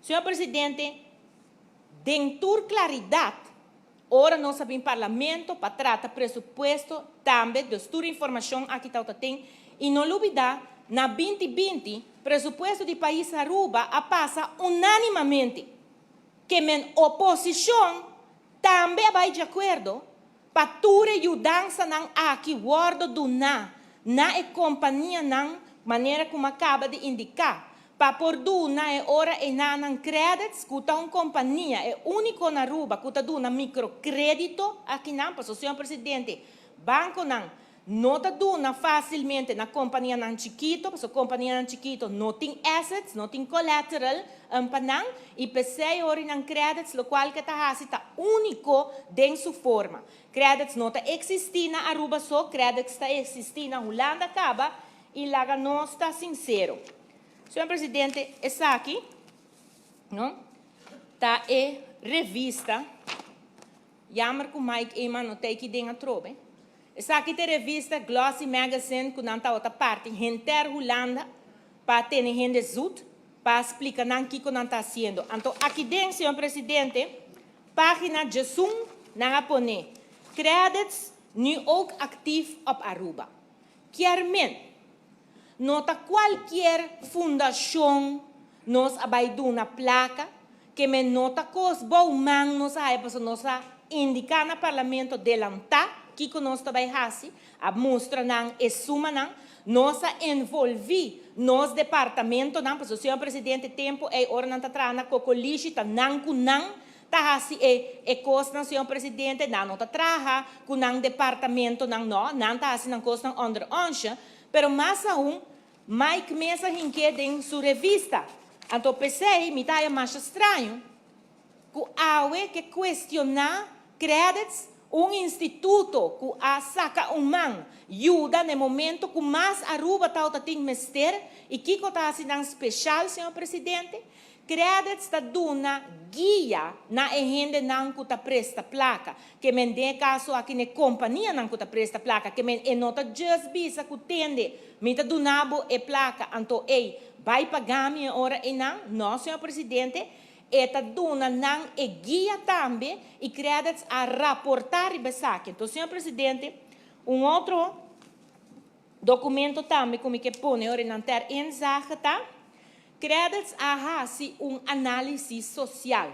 Señor Presidente, den tur claridad, ora nos a bin Parlamento pa trata presupuesto tambe, dus tur informacion aki ta tin, y no lubida, na 2020, presupuesto di pais Aruba a pasa unanimamente, kiermen oposicion tambe a bay di acuerdo pa tur yudansanan aki wordo duna na e companianan, manera cu a caba di indica, pa por duna e ora e nan Qredits, cu ta un compania, e unico na Aruba cu ta duna microcredito aki nan, pa, señor Presidente, banconan no ta duna facilmente na companianan chikito, pasobra companianan chikito no tin assets, no tin collateral pa nan, y p'esey ora nan Qredits, lo cual cu ta haci ta unico den su forma. Qredits no ta existi na Aruba so, Qredits ta existi na Hulanda caba, y laga nos ta sincero. Señor Presidente, esaki, no? Ta e revista, jammer cu Mike Eman no tin cu den atrobe. Esaki ta revista Glossy Magazine, cu nan ta otro parti, henter Hulanda, pa tene hende zoet, pa splica nan kico nan ta haciendo. Anto, aki den, señor Presidente, pagina 11, nan a pone: "Qredits nu ook actief op Aruba." Kiermen, no ta cualkier fundacion nos a bay duna placa, kiermen no ta cos bou man nos a paso nos a indica na Parlamento delanta kico nos ta bay hasi, a mustra nan e sumanan, nos a envolvi nos departamentonan, paso, señor Presidente, tempo e ora nan ta traha na Cocolishi, ta nan cu nan, ta hasi e cosnan, señor Presidente, nan no ta traha cu nan departamentonan no, nan ta hasi nan cosnan onder onsje, pero mas aun, Mike mes a hink'e den su revista. Anto p'esey, mi ta mas straño, cu awe ke cuestiona Qredits, un instituto cu a saca un man, yuda na momento cu mas Aruba ta tin mester, y kico ta haciendo special, señor Presidente? Qredits ta duna guia na hendenan cu ta presta placa, kiermen den caso aki na companianan cu ta presta placa, kiermen e no ta just bisa cu tende, mi ta dunabo e placa, anto ei, bay paga mi ora e nan, no, señor Presidente, e ta duna nan e guia tambe y Qredits a raporta riba esaki. Anto, señor Presidente, un otro documento tambe cu mi ke pone ora nan ter inzage ta, Qredits a hasi un analisis social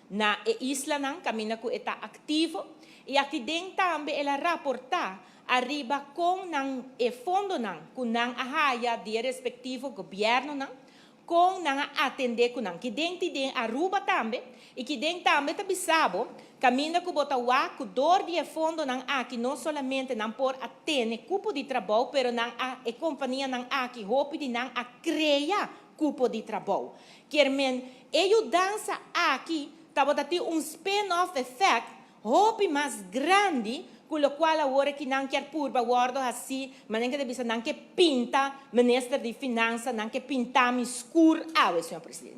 na e islanan caminda cu ta activo y aki den tambe el a raporta ariba con nan e fondonan cu nan a haya di respectivo gobiernonan, con nan a atende cu nan. Aki den den Aruba tambe y aki den tambe ta bisa bo caminda cu bo ta wak cu dor di e fondonan aki no solamente nan por a tene cupo di trabou, pero nan a e companianan aki, hopi di nan a crea cupo di trabou. Kiermen, e yudansa aki tabata tin un spin-off effect hopi mas grandi, cu lo cual awor cu nan kier purba wordo asina, mas nan ke bisa nan ke pinta minister di Finansa, nan ke pinta mi scur awe, señor Presidente.